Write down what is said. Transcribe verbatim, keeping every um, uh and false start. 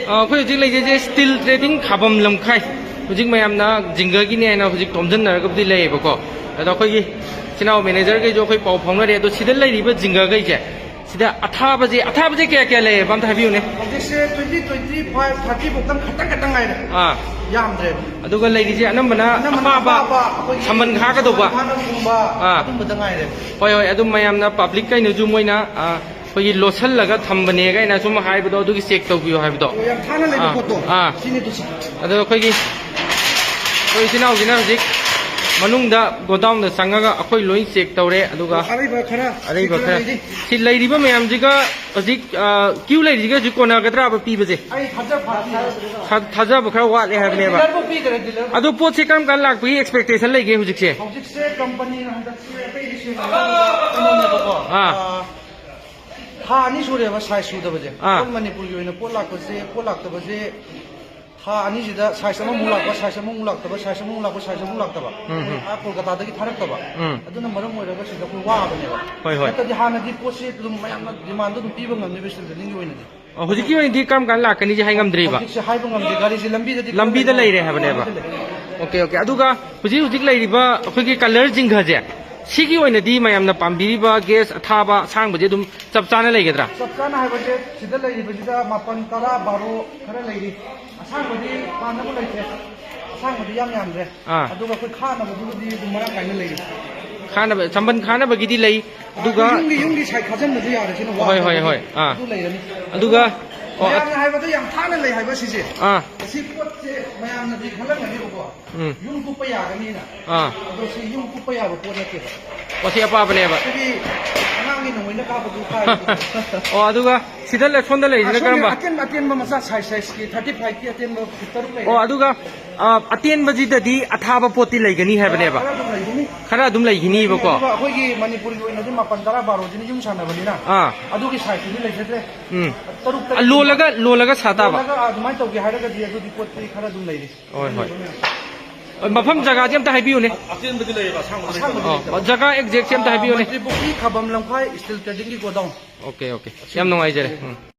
ꯑ, ꯑꯩꯈꯣꯏ ꯍꯧꯖꯤꯛ ꯂꯩꯖꯩꯁꯦ ꯁ꯭ꯇꯤꯜ ꯇ꯭ꯔꯦꯗꯤꯡ ꯈꯥꯕꯝ ꯂꯝꯈꯥꯏ꯫ ꯍꯧꯖꯤꯛ ꯃꯌꯥꯝꯅ ꯖꯤꯡꯒꯒꯤꯅꯦ ꯍꯥꯏꯅ ꯍꯧꯖꯤꯛ ꯇꯣꯝꯁꯤꯟꯅꯔꯒꯕꯨꯗꯤ ꯂꯩꯌꯦꯕꯀꯣ꯫ ꯑꯗꯣ ꯑꯩꯈꯣꯏꯒꯤ ꯏꯆꯤꯟ ꯏꯅꯥꯎ ꯃꯦꯅꯦꯖꯔꯈꯩꯁꯨ ꯑꯩꯈꯣꯏ ꯄꯥꯎ ꯐꯥꯎꯅꯔꯦ꯫ ꯑꯗꯣ ꯁꯤꯗ ꯂꯩꯔꯤꯕ ꯖꯤꯡꯒꯈꯩꯁꯦ, ꯁꯤꯗ ꯑꯊꯥꯕꯁꯦ, ꯑꯊꯥꯕꯁꯦ ꯀꯌꯥ ꯀꯌꯥ ꯂꯩꯌꯦꯕ, ꯑꯝꯇ ꯍꯥꯏꯕꯤꯌꯨꯅꯦ꯫ ꯍꯧꯖꯤꯛꯁꯦ twenty, twenty five, thirty ꯐꯧꯇꯪ ꯈꯇꯪ ꯈꯇꯪ ꯉꯥꯏꯔꯦ꯫ ꯑꯥ꯫ ꯌꯥꯝꯗ꯭ꯔꯦꯕ꯫ ꯑꯗꯨꯒ ꯂꯩꯔꯤꯁꯦ ꯑꯅꯝꯕꯅ ꯑꯅꯝꯕꯅ ꯑꯄꯥꯕ, ꯑꯄꯥꯕ ꯑꯩꯈꯣꯏꯒꯤ ꯁꯝꯕꯟ ꯈꯥꯒꯗꯧꯕ꯫ ꯁꯝꯕꯟ ꯈꯥꯒꯨꯝꯕ ꯑꯥ꯫ ꯑꯗꯨꯝꯕꯗ ꯉꯥꯏꯔꯦꯕ꯫ ꯍꯣꯏ, ꯍꯣꯏ, ꯑꯗꯨꯝ ꯃꯌꯥꯝꯅ ꯄꯕ꯭ꯂꯤꯛ ꯀꯩꯅꯁꯨ ꯃꯣꯏꯅ, ꯑꯥ, ꯑꯩꯈꯣꯏꯒꯤ ꯂꯣꯠꯁꯜꯂꯒ ꯊꯝꯕꯅꯦ ꯀꯥꯏꯅ ꯁꯨꯝ ꯍꯥꯏꯕꯗꯣ, ꯑꯗꯨꯒꯤ ꯆꯦꯛ ꯇꯧꯕꯤꯌꯣ ꯍꯥꯏꯕꯗꯣ꯫ ꯑꯣ, ꯌꯥꯝ ꯊꯥꯅ ꯂꯩꯕ ꯑꯥ, ꯄꯣꯠꯇꯣ꯫ ꯑꯥ꯫ ꯁꯤꯅꯤ ꯑꯗꯨꯁꯨ꯫ ꯑꯗꯣ ꯑꯩꯈꯣꯏꯒꯤ, ꯑꯩꯈꯣꯏ ꯏꯆꯤꯟ ꯏꯅꯥꯎꯁꯤꯅ ꯍꯧꯖꯤꯛ ꯃꯅꯨꯡꯗ ꯒꯣꯗꯥꯎꯟꯗ ꯆꯪꯉꯒ ꯑꯩꯈꯣꯏ ꯂꯣꯏ ꯆꯦꯛ ꯇꯧꯔꯦ, ꯑꯗꯨꯒ ꯑꯔꯩꯕ ꯈꯔ ꯑꯔꯩꯕ ꯁꯤꯠꯇ ꯈꯔ꯫ ꯂꯩꯔꯤ꯫ ꯁꯤ ꯂꯩꯔꯤꯕ ꯃꯌꯥꯝꯁꯤꯒ ꯍꯧꯖꯤꯛ, ꯑ, ꯀ꯭ꯌꯨ ꯂꯩꯔꯤꯁꯤꯒ ꯍꯧꯖꯤꯛ ꯀꯣꯟꯅꯒꯗ꯭ꯔꯥꯕ ꯄꯤꯕꯁꯦ? ꯑꯩ ꯊꯥꯖ ꯐꯥꯠꯇꯦ꯫ ꯊꯥ-, ꯊꯥꯖꯕ ꯈꯔ ꯋꯥꯠꯂꯦ ꯍꯥꯏꯕꯅꯦꯕ꯫ ꯗꯤꯂꯔꯕꯨ ꯄꯤꯗ꯭ꯔꯦ, ꯗꯤꯂꯔꯕꯨ꯫ ꯑꯗꯣ ꯄꯣꯠꯁꯦ ꯀꯔꯝ ꯀꯥꯟꯗ ꯂꯥꯛꯄꯒꯤ ꯑꯦꯛꯁꯄꯦꯛꯇꯦꯁꯟ ꯂꯩꯒꯦ ꯍꯧꯖꯤꯛꯁꯦ? ꯍꯧꯖꯤꯛꯁꯦ ꯀꯝꯄꯅꯤꯅ ꯍꯟꯗꯛꯁꯦ ꯑꯇꯩꯗꯤ ꯁꯦꯡꯅ ꯀꯩꯅꯣꯅꯦꯕꯀꯣ꯫ ꯑꯥ꯫ ꯑꯥ, ꯊꯥ ꯑꯅꯤ ꯁꯨꯔꯦꯕ ꯁꯥꯏꯖ ꯁꯨꯗꯕꯁꯦ꯫ ꯑꯥ꯫ ꯑꯩꯈꯣꯏ ꯃꯅꯤꯄꯨꯔꯒꯤ ꯑꯣꯏꯅ ꯄꯣꯠ ꯂꯥꯛꯄꯁꯦ, ꯄꯣꯠ ꯂꯥꯛꯇꯕꯁꯦ ꯊꯥ ꯑꯅꯤꯁꯤꯗ ꯁꯥꯏꯖ ꯑꯃꯃꯨꯛ ꯂꯥꯛꯄ, ꯁꯥꯏꯖ ꯑꯃꯃꯨꯛ ꯂꯥꯛꯇꯕ, ꯁꯥꯏꯖ ꯑꯃꯃꯨꯛ ꯂꯥꯛꯄ, ꯁꯥꯏꯖ ꯑꯃꯃꯨꯛ ꯂꯥꯛꯇꯕ꯫ ꯎꯝ, ꯎꯝ꯫ ꯑꯥ, ꯀꯣꯜꯀꯇꯥꯗꯒꯤ ꯊꯥꯔꯛꯇꯕ꯫ ꯎꯝ꯫ ꯑꯗꯨꯅ ꯃꯔꯝ ꯑꯣꯏꯔꯒ ꯁꯤꯗ ꯑꯩꯈꯣꯏ ꯋꯥꯕꯅꯦꯕ꯫ ꯍꯣꯏ, ꯍꯣꯏ꯫ ꯅꯠꯇ꯭ꯔꯗꯤ ꯍꯥꯟꯅꯗꯤ ꯄꯣꯠꯁꯦ ꯑꯗꯨꯝ ꯃꯌꯥꯝꯅ ꯗꯤꯃꯥꯟꯗꯣ ꯑꯗꯨꯝ ꯄꯤꯕ ꯉꯝꯃꯦꯕ ꯁꯤꯜ ꯇ꯭ꯔꯦꯗꯤꯡꯒꯤ ꯑꯣꯏꯅꯗꯤ꯫ ꯑꯣ, ꯍꯧꯖꯤꯛꯀꯤ ꯑꯣꯏꯅꯗꯤ ꯀꯔꯝ ꯀꯥꯟꯗ ꯂꯥꯛꯀꯅꯤꯁꯦ ꯍꯥꯏ ꯉꯝꯗ꯭ꯔꯤꯕ? ꯍꯧꯖꯤꯛꯁꯦ ꯍꯥꯏꯕ ꯉꯝꯗꯦ, ꯒꯥꯔꯤꯁꯦ ꯂꯝꯕꯤꯗꯗꯤ ꯂꯝꯕꯤꯗ ꯂꯩꯔꯦ ꯍꯥꯏꯕꯅꯦꯕ? ꯂꯝꯕꯤꯗ ꯂꯩ꯫ Okay, okay. ꯑꯗꯨꯒ ꯍꯧꯖꯤꯛ ꯍꯧꯖꯤꯛ ꯂꯩꯔꯤꯕ ꯑꯩꯈꯣꯏꯒꯤ ꯀꯂꯔ ꯖꯤꯡꯒꯁꯦ, ꯁꯤꯒꯤ ꯑꯣꯏꯅꯗꯤ ꯃꯌꯥꯝꯅ ꯄꯥꯝꯕꯤꯔꯤꯕ ꯒꯦꯁ ꯑꯊꯥꯕ ꯑꯁꯥꯡꯕꯁꯦ ꯑꯗꯨꯝ ꯆꯞ ꯆꯥꯅ ꯂꯩꯒꯗ꯭ꯔꯥ? ꯆꯞ ꯆꯥꯅ ꯍꯥꯏꯕꯁꯦ ꯁꯤꯗ ꯂꯩꯔꯤꯕꯁꯤꯗ ꯃꯥꯄꯟ, ꯇꯔꯥ, ꯕꯥꯔꯣ ꯈꯔ ꯂꯩꯔꯤ꯫ ꯑꯁꯥꯡꯕꯗꯤ ꯄꯥꯟꯅꯕ ꯂꯩꯇ꯭ꯔꯦ꯫ ꯑꯁꯥꯡꯕꯗꯤ ꯌꯥꯝ ꯌꯥꯝꯗ꯭ꯔꯦ꯫ ꯑꯥ꯫ ꯑꯗꯨꯒ ꯑꯩꯈꯣꯏ ꯈꯥꯅꯕꯗꯨꯕꯨꯗꯤ ꯑꯗꯨꯝ ꯃꯔꯥꯡ ꯀꯥꯏꯅ ꯂꯩꯔꯤ꯫ ꯈꯥꯅꯕ, ꯁꯝꯕꯟ ꯈꯥꯅꯕꯒꯤꯗꯤ ꯂꯩ, ꯑꯗꯨꯒ ꯑꯩꯈꯣꯏ ꯌꯨꯝꯒꯤ, ꯌꯨꯝꯒꯤ ꯁꯥꯏꯠ ꯈꯥꯖꯤꯟꯕꯁꯨ ꯌꯥꯔꯦ, ꯁꯤꯅ ꯍꯣꯏ, ꯍꯣꯏ, ꯋꯥꯡꯈ꯭ꯔꯕꯅꯤ꯫ ꯍꯣꯏ꯫ ꯑꯥ꯫ ꯑꯗꯨ ꯂꯩꯔꯅꯤ꯫ ꯑꯗꯨꯒ, ꯑꯣ, ꯃꯌꯥꯝꯅ ꯍꯥꯏꯕꯗ ꯌꯥꯝ ꯊꯥꯅ ꯂꯩ ꯍꯥꯏꯕ ꯁꯤꯁꯦ꯫ ꯑꯥ꯫ ꯑꯁꯤ ꯄꯣꯠꯁꯦ ꯃꯌꯥꯝꯅꯗꯤ ꯈꯜꯂꯝꯒꯅꯦꯕꯀꯣ꯫ ꯎꯝ꯫ ꯌꯨꯝ ꯀꯨꯞꯄ ꯌꯥꯒꯅꯤꯅ꯫ ꯑꯥ꯫ ꯑꯗꯣ ꯁꯤ ꯌꯨꯝ ꯀꯨꯞꯄ ꯌꯥꯕ ꯄꯣꯠ ꯅꯠꯇꯦꯕ꯫ ꯑꯣ, ꯁꯤ ꯑꯄꯥꯕꯅꯦꯕ꯫ ꯁꯤꯗꯤ ꯑꯉꯥꯡꯒꯤ ꯅꯣꯡꯃꯩꯅ ꯀꯥꯞꯄꯗꯨ ꯀꯥꯏꯕꯗꯣ꯫ ꯑꯣ, ꯑꯗꯨꯒ ꯁꯤꯗ ꯂꯩ-, ꯁꯣꯝꯗ ꯂꯩꯔꯤꯁꯤꯅ ꯑꯁꯣꯝꯒꯤ ꯀꯔꯝꯕ? ꯑꯇꯦꯟꯕ, ꯑꯇꯦꯟꯕ ꯃꯆꯥ ꯁꯥꯏꯖ, ꯁꯥꯏꯖꯀꯤ thirty five ꯀꯤ ꯑꯇꯦꯟꯕ ꯇꯔꯨꯛ ꯂꯩꯔꯦ꯫ ꯑꯣ, ꯑꯗꯨꯒ, ꯑ, ꯑꯇꯦꯟꯕꯁꯤꯗꯗꯤ ꯑꯊꯥꯕ ꯄꯣꯠꯇꯤ ꯂꯩꯒꯅꯤ ꯍꯥꯏꯕꯅꯦꯕ? ꯈꯔ ꯑꯗꯨꯝ ꯂꯩꯒꯅꯤ꯫ ꯈꯔ ꯑꯗꯨꯝ ꯂꯩꯒꯅꯤꯕꯀꯣ? ꯑꯗꯨꯒ ꯑꯩꯈꯣꯏꯒꯤ ꯃꯅꯤꯄꯨꯔꯒꯤ ꯑꯣꯏꯅꯗꯤ ꯃꯥꯄꯟ, ꯇꯔꯥ, ꯕꯥꯔꯣꯁꯤꯅ ꯌꯨꯝ ꯁꯥꯟꯅꯕꯅꯤꯅ꯫ ꯑꯥ꯫ ꯑꯗꯨꯒꯤ ꯁꯥꯏꯖꯇꯨꯗꯤ ꯂꯩꯖꯗ꯭ꯔꯦ꯫ ꯎꯝ꯫ ꯇꯔꯨꯛ, ꯑ, ꯇꯔꯦꯠ ꯂꯣꯜꯂꯒ, ꯂꯣꯜꯂꯒ ꯁꯥ ꯇꯥꯕ? ꯂꯣꯜꯂꯒ, ꯑ, ꯑꯗꯨꯃꯥꯏꯅ ꯇꯧꯒꯦ ꯍꯥꯏꯔꯒꯗꯤ ꯑꯗꯨꯗꯤ ꯄꯣꯠꯇꯤ ꯈꯔ ꯑꯗꯨꯝ ꯂꯩꯔꯤ꯫ ꯍꯣꯏ, ꯍꯣꯏ꯫ ꯃꯐꯝ ꯖꯒꯥꯗꯤ ꯑꯝꯇ ꯍꯥꯏꯕꯤꯌꯨꯅꯦ꯫ ꯑꯇꯦꯟꯕꯗꯤ ꯂꯩꯌꯦꯕ, ꯑꯁꯥꯡꯕꯗꯤ ꯑꯁꯥꯡꯕꯗꯤ ꯂꯩꯇꯕ꯫ ꯑꯣ, ꯖꯒꯥ ꯑꯦꯛꯖꯦꯛꯁꯦ ꯑꯝꯇ ꯍꯥꯏꯕꯤꯌꯨꯅꯦ꯫ ꯃꯩꯇ꯭ꯔꯤ ꯄꯨꯈ꯭ꯔꯤ ꯈꯥꯕꯝ ꯂꯝꯈꯥꯏ ꯁ꯭ꯇꯤꯜ ꯇ꯭ꯔꯦꯗꯤꯡꯒꯤ ꯒꯣꯗꯥꯎꯟ꯫ Okay, okay. ꯌꯥꯝ ꯅꯨꯡꯉꯥꯏꯖꯔꯦ꯫ ꯎꯝ꯫